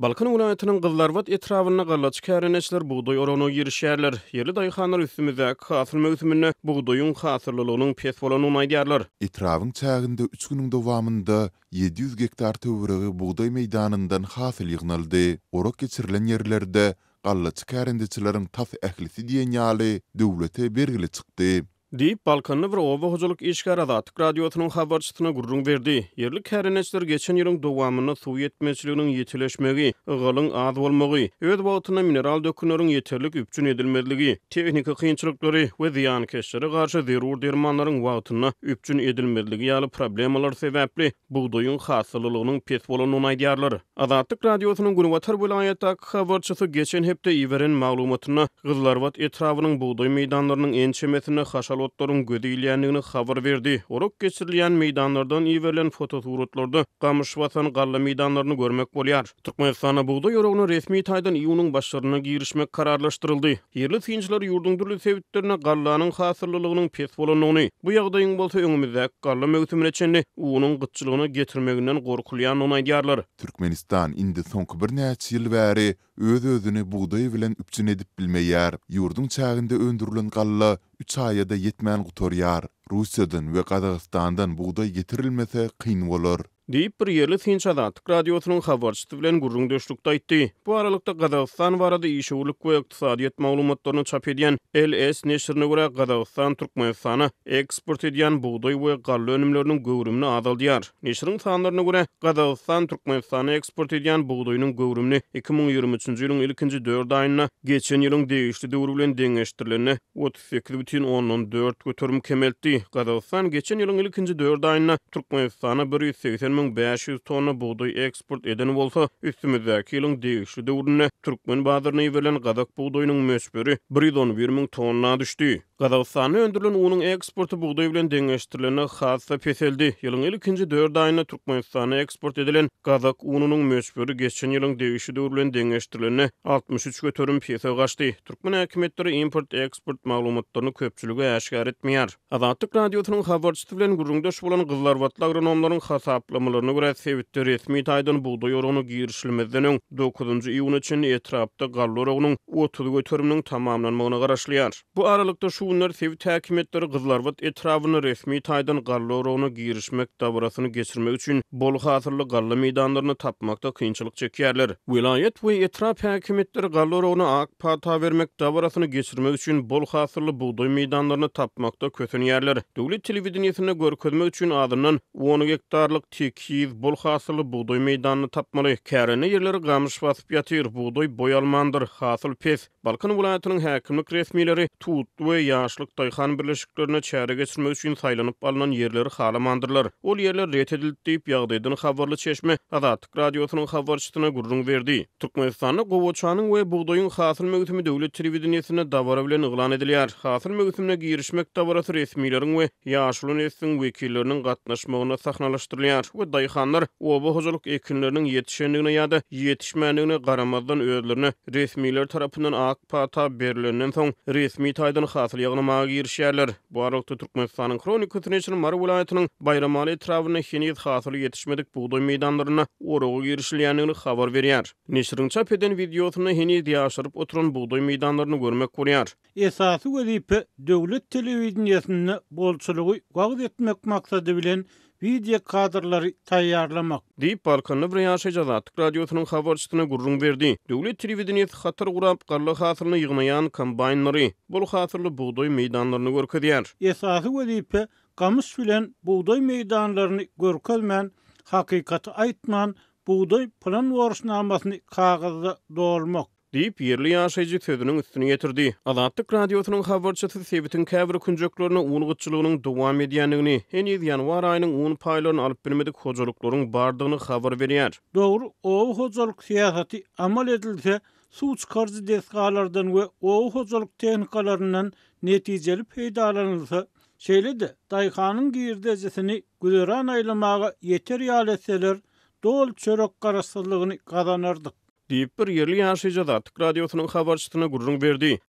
Balkan welaýatynyň Gyzylarbat etrabynda gallaçy kärendeçiler bugdaý oragyna girişýärler. Ýerli daýhanlar üstümizdäki hasyl möwsüminde bugdaýyň hasyllylygynyň pes bolandygyny aýdýarlar. Etrabyň çäginde üç günüň dowamynda 700 gektar töweregi bugdaý meýdanyndan hasyl ýygnaldy. Orak geçirilen ýerlerde gallaçy kärendeçileriň tas ählisi diýen ýaly döwlete bergili çykdy. Diýip, balkanly bir oba hojalyk işgäri Azatlyk Radiosynyň habarçysyna gürrüň berdi. Ýerli kärendeçiler geçen ýylyň dowamynda suw ýetmezçiliginiň ýitileşmegi, ygalyň az bolmagy, öz wagtynda mineral dökünleriň ýeterlik üpjün edilmezligi, tehniki kynçylyklary we zyýankeşlere garşy zerur dermanlaryň wagtynda üpjün edilmezligi ýaly problemalar sebäpli bugdaýyň hasyllylygynyň pes bolandygyny aýdýarlar. Azatlyk Radiosynyň günbatar welaýatdaky habarçysy geçen hepde iberen maglumatynda Gyzylarbat etrabynyň bugdaý meýdanlarynyň ençemesinde haşal otlaryň göze ilýändigini habar berdi. Orak geçirilýän meýdanlardan iberilen fotosuratlarda gamyş basan galla meýdanlaryny görmek bolýar. Türkmenistanda bugdaý oragyna resmi taýdan iýunyň başlarynda girişmek kararlaşdyryldy. Ýerli synçylar ýurduň dürli sebitlerinde gallanyň hasyllylygynyň pes bolandygyny, bu ýagdaýyň bolsa öňümizdäki galla möwsümine çenli unuň gytçylygyna getirmeginden gorkulýandygyny aýdýarlar. Türkmenistan indi soňky birnäçe ýyl bäri öz-özüni bugdaý bilen üpjün edip bilmeýär. Ýurduň çäginde öndürilen galla üç aýa-da ýetmän gutarýar. Russiýadan we Gazagystandan bugdaý getirilmese kyn bolar. Diýip, bir ýerli synçy Azatlyk Radiosynyň habarçysy bilen gürrüňdeşlikde aýtdy. Bu aralykda, Gazagystan barada işewürlik we ykdysadyýet maglumatlaryny çap edýän LS neşirine görä, Gazagystan Türkmenistana eksport edýän bugdaý we galla önümleriniň göwrümini azaldýar. Neşiriň sanlaryna görä, Gazagystan Türkmenistana eksport edýän bugdaýynyň göwrümini 2023-nji ýylyň ilkinji dört aýynda geçen ýylyň degişli döwri bilen deňeşdirilende 38,4% kemeltdi. Gazagystan geçen ýylyň ilkinji dört aýynda Türkmenistana 180 500 tonna bugdaý eksport eden bolsa, üstümizdäki ýylyň degişli döwründe türkmen bazaryna iberilen gazak bugdaýynyň möçberi 111 müň tonna düşdi. Gazagystanda öndürilen unuň eksporty bugdaý bilen deňeşdirilende has-da peseldi. Ýylyň ilkinji dört aýynda Türkmenistana eksport edilen gazak ununyň möçberi geçen ýylyň degişli döwri bilen deňeşdirilende 63% pese gaçdy. Türkmen häkimiýetleri import-eksport maglumatlaryny köpçülige äşgär etmeýär. Azatlyk Radiosynyň habarçysy bilen gürrüňdeş bolan gyzylarbatly agronomlaryň hasaplamalaryna görä, sebitde resmi taýdan bugdaý oragyna girişilmezden öň, dokuzynjy iýuna çenli etrapda galla oragynyň 30 göteriminiň tamamlanmagyna garaşylýar. Bu aralykda, şu günler sebit häkimiýetleri Gyzylarbat etrabynda resmi taýdan galla oragyna girişmek dabarasyny geçirmek üçin bol hasylly galla meýdanlaryny tapmakda kynçylyk çekýärler. Welaýat we etrap häkimiýetleri galla oragyna ak pata bermek dabarasyny geçirmek üçin bol hasylly bugdaý meýdanlaryny tapmakda kösenýärler. Döwlet telewideniýesinde görkezmek üçin azyndan on gektarlyk tekiz, bol hasylly bugdaý meýdanyny tapmaly. Kärende ýerleri gamyş basyp ýatyr, bugdaý boý almandyr, hasyl pes. Balkan welaýatynyň häkimlik resmileri Tutly we Ýaşlyk daýhan birleşiklerinde çäre geçirmek üçin saýlanyp alnan ýerleri halamandyrlar. Ol ýerler ret edildi diýip, ýagdaýdan habarly çeşme Azatlyk Radiosynyň habarçysyna gürrüň berdi. Türkmenistanda gowaçanyň we bugdaýyň hasyl möwsümi döwlet telewideniýesinde dabara bilen yglan edilýär. Hasyl möwsümine girişmek dabarasy resmileriň we ýaşuly nesliň wekilleriniň gatnaşmagynda sahnalaşdyrylýar we daýhanlar oba hojalyk ekinleriniň ýetişendigine ýa-da ýetişmändigine garamazdan özlerine resmiler tarapyndan ak pata berlenden soň resmi taýdan hasyl ýygnamaga girişýärler. Bu aralykda Türkmenistanyň Hronikasy neşiri Mary welaýatynyň Baýramaly etrabynda heniz hasyly ýetişmedik bugdaý meýdanlarynda oraga girişilýändigini habar berýär. Neşiriň çap eden wideosynda heniz ýaşaryp oturan bugdaý meýdanlaryny görmek bolýar. Esasy wezipe döwlet telewideniýesinde bolçulygy wagyz etmek maksady bilen wideo kadrlary taýýarlamak. Diýip, balkanly bir ýaşaýjy Azatlyk Radiosynyň habarçysyna gürrüň berdi. Döwlet telewideniýesi hatar gurap, galla hasylyny ýygnaýan kombaýnlary, bol hasylly bugdaý meýdanlaryny görkezýär. Esasy wezipe gamyş bilen bugdaý meýdanlaryny görkezmän, hakykaty aýtman, bugdaý plan borçnamasyny kagyzda dolmak. Diýip, ýerli ýaşaýjy sözüniň üstüni ýetirdi. Azatlyk Radiosynyň habarçysy sebitiň käbir künjeklerinde un gytçylygynyň dowam edýändigini, heniz ýanwar aýynyň un paýlaryny alyp bilmedik hojalyklaryň bardygyny habar berýär. Dogry oba hojalyk syýasaty amal edilse, suw çykaryjy desgalardan we oba hojalyk tehnikalaryndan netijeli peýdalanylsa, şeýle-de daýhanyň girdejisini güzeran aýlamaga ýeter ýaly etseler, doly çörek garaşsyzlygyny gazanardyk. Diýip, bir ýerli ýaşaýjy Azatlyk Radiosynyň habarçysyna gürrüň berdi.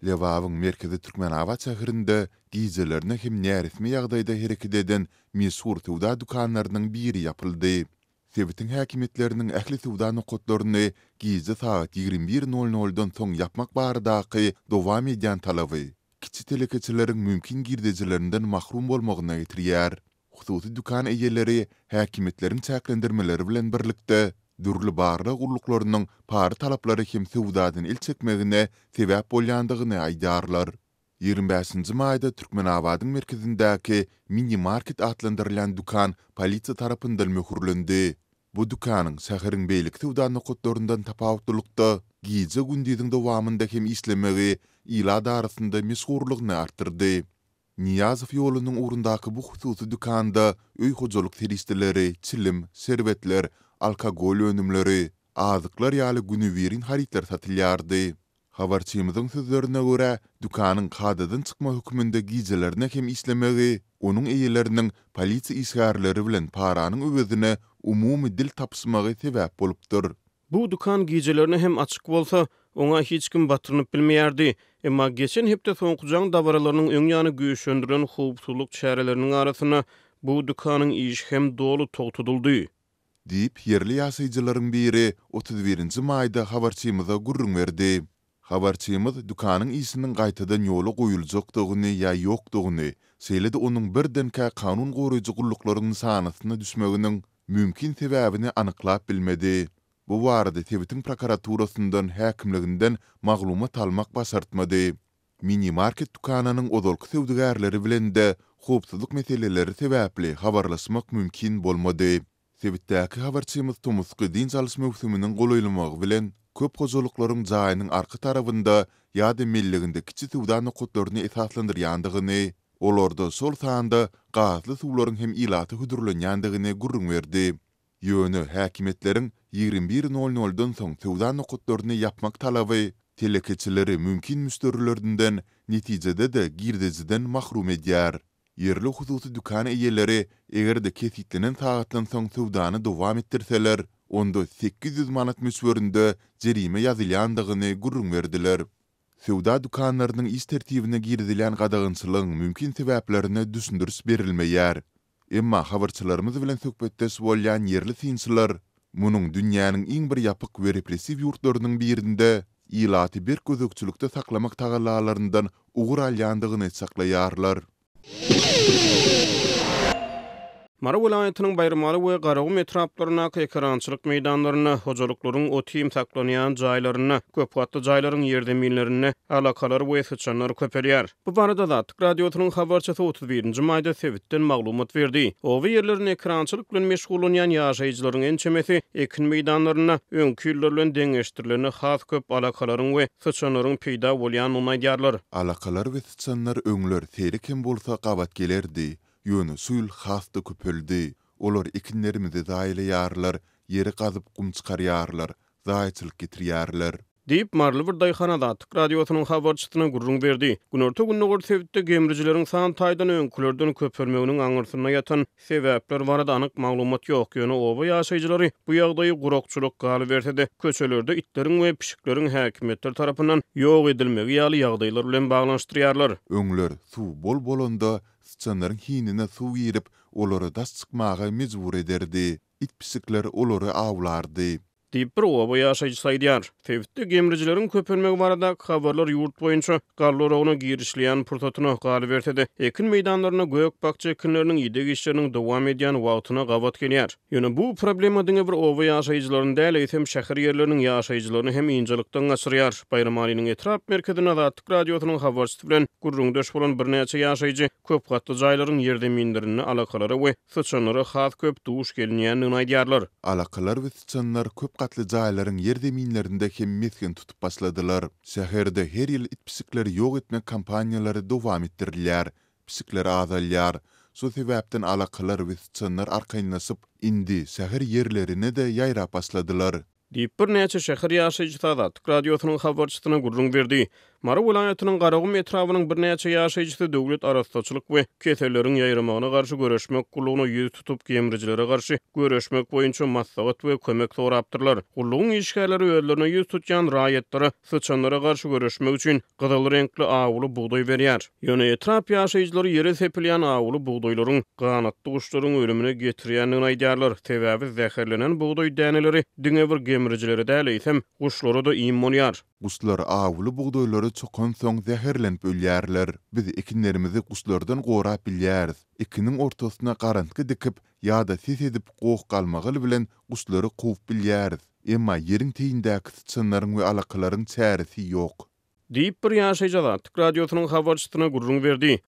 Lebabyň merkezi Türkmenabat şäherinde gijelerine hem näresmi ýagdaýda hereket eden meşhur söwda dükanlarynyň biri ýapyldy. Sebitiň häkimiýetleriniň ähli söwda nokatlaryny gije sagat 21 nol noldan soň ýapmak baradaky dowam edýän talaby kiçi telekeçileriň mümkin girdejilerinden mahrum bolmagyna getirýär. Hususy dükan eýeleri häkimiýetleriň çäklendirmeleri bilen birlikde, dürli barlag gulluklarynyň para talaplary hem söwdadan el çekmegine sebäp bolýandygyny aýdýarlar. 25-nji maýda Türkmenabadyň merkezindäki Mini Market atlandyrylýan dükan polisiýa tarapyndan möhürlendi. Bu dükanyň şäheriň beýleki söwda nokatlaryndan tapawutlylykda, gije-gündiziň dowamynda hem işlemegi ilat arasynda meşhurlygyny artdyrdy. Nyýazow ýolunyň ugrundaky bu hususy dükanda öý hojalyk serişdeleri, çilim, şerbetler, alkogol önümleri, azyklar ýaly günübirin harytlar satylýardy. Habarçymyzyň sözlerine görä, dükanyň kadadan çykma hökmünde gijelerine hem işlemegi onuň eýeleriniň polisiýa işgärleri bilen paranyň öwezine umumy dil tapyşmagy sebäp bolupdyr. Bu dükan gijelerine hem açyk bolsa, oňa hiç kim batyrynyp bilmeýärdi. Emma geçen hepde soňky jaň dabaralarynyň öň ýany güýçlendirilen howpsuzlyk çäreleriniň arasynda bu dükanyň işi hem doly togtadyldy. Diýip, ýerli ýaşaýjylaryň biri 31 nji maýda habarçymyza gürrüň berdi. Habarçymyz dükanyň işiniň gaýtadan ýola goýuljakdygyny ýa ýokdugyny, şeýle-de onuň birdenkä kanun goraýjy gulluklaryň nyşanasyna düşmeginiň mümkin sebäbini anyklap bilmedi. Bu barada sebitiň prokuraturasyndan, häkimliginden maglumat almak başartmady. Mini-market dükanynyň ozalky söwdagärleri bilen-de howpsuzlyk meseleleri sebäpli habarlaşmak mümkin bolmady. Sebitdäki habarçymyz tomusky dynç alyş möwsüminiň golaýlamagy bilen, köp hojalyklaryň jaýynyň arka tarabynda ýa-da melleginde kiçi söwda nokatlaryny esaslandyrýandygyny, olarda şol sanda gazly suwlaryň hem ilata hödürlenýändigini gürrüň berdi. Ýöne häkimiýetleriň 21 nol noldan soň söwda nokatlaryny ýapmak talaby telekeçileri mümkin müşderilerinden, netijede-de girdejiden mahrum edýär. Ýerli hususy dükan eýeleri eger-de kesgitlenen sagatdan soň söwdany dowam etdirseler, onda 800 manat möçberinde jerime ýazylýandygyny gürrüň berdiler. Söwda dükanlarynyň iş tertibine girizilýän gadagançylygyň mümkin sebäplerine düşündiriş berilmeýär. Emma habarçylarymyz bilen söhbetdeş bolýan ýerli synçylar munuň dünýäniň iň bir ýapyk we repressiw ýurtlarynyň birinde ilaty berk gözegçilikde saklamak tagallalaryndan ugur alýandygyny çaklaýarlar. Mary welaýatynyň Baýramaly we Garagum etraplaryndaky ekerançylyk meýdanlarynda, hojalyklaryň ot-iým saklanýan jaýlarynda, köpgatly jaýlaryň ýerzeminlerinde alakalar we syçanlar köpelýär. Bu barada Azatlyk Radiosynyň habarçysy 31-nji maýda sebitden maglumat berdi. Oba ýerlerinde ekerançylyk bilen meşgullanýan ýaşaýjylaryň ençemesi ekin meýdanlarynda öňki ýyllar bilen deňeşdirilende has köp alakalaryň we syçanlaryň peýda bolýandygyny aýdýarlar. Alakalar we syçanlar öňler seýrek hem bolsa gabat gelerdi, ýöne şu ýyl has-da köpeldi. Olar ekinlerimizi zaýalaýarlar, ýeri gazyp gum çykarýarlar, zaýaçylyk getirýärler. Diýip, maryly bir daýhan Azatlyk Radiosynyň habarçysyna gürrüň berdi. Günorta-gündogar sebitde gemrijileriň san taýdan öňkülerden köpelmeginiň aňyrsynda ýatan sebäpler barada anyk maglumat ýok, ýöne oba ýaşaýjylary bu ýagdaýy gurakçylyk, galyberse-de, köçelerde itleriň we pişikleriň häkimiýetler tarapyndan ýok edilmegi ýaly ýagdaýlar bilen baglanyşdyrýarlar. Öňler suw bol bolanda, syçanlaryň hinine suw girip, olary daş çykmaga mejbur ederdi. It-pişikler olary awlardy. Diýip, bir oba ýaşaýjysy aýdýar. Sebitde gemrijileriň köpelmegi baradaky habarlar ýurt boýunça galla oragyna girişilýän pursatyna, galyberse-de, ekin meýdanlarynda gök-bakja ekinleriniň ideg işleriniň dowam edýän wagtyna gabat gelýär. Ýöne bu problema diňe bir oba ýaşaýjylaryny däl, eýsem, şäher ýerleriniň ýaşaýjylaryny hem ynjalykdan gaçyrýar. Baýramalynyň etrap merkezinde Azatlyk Radiosynyň habarçysy bilen gürrüňdeş bolan birnäçe ýaşaýjy köp gatly jaýlaryň ýerzeminlerinde alakalara we syçanlara has köp duş gelinýändigini aýdýarlar. Alakalar we syçanlar köp gatly jaýlaryň ýerzeminlerinde hem mesgen tutup başladylar. Şäherde her ýyl it-pişikleri ýok etmek kampaniýalary dowam etdirilýär, pişikler azalýar. Şo sebäpden alakalar we syçanlar arkaýynlaşyp, indi şäher ýerlerine-de ýaýrap başladylar. Diýip, birnäçe şäher ýaşaýjysy Azatlyk Radiosynyň habarçysyna gürrüň berdi. Mary welaýatynyň Garagum etrabynyň birnäçe ýaşaýjysy Döwlet arassaçylyk we keselleriň ýaýramagyna garşy göreşmek gullugyna ýüz tutup, gemrijilere garşy göreşmek boýunça maslahat we kömek sorapdyrlar. Gullugyň işgärleri özlerine ýüz tutýan raýatlara syçanlara garşy göreşmek üçin gyzyl reňkli awuly bugdaý berýär. Ýöne etrap ýaşaýjylary ýere sepilýän awuly bugdaýlaryň ganatly guşlaryň ölümine getirýändigini aýdýarlar. Sebäbi zäherlenen bugdaý däneleri diňe bir gemrijilere däl, eýsem, guşlara-da iým bolýar. Guşlar awuly bugdaýlary çokansoň zäherlenip ölýärler. Biz ekinlerimizi guşlardan gorap bilýäris. Ekiniň ortasyna garantga dikip ýa-da ses edip goh-galmagal bilen guşlary kowup bilýäris. Emma ýeriň teýindäki syçanlaryň we alakalaryň çäresi ýok. Diýip, bir ýaşaýjy Azatlyk Radiosynyň habarçysyna gürrüň berdi.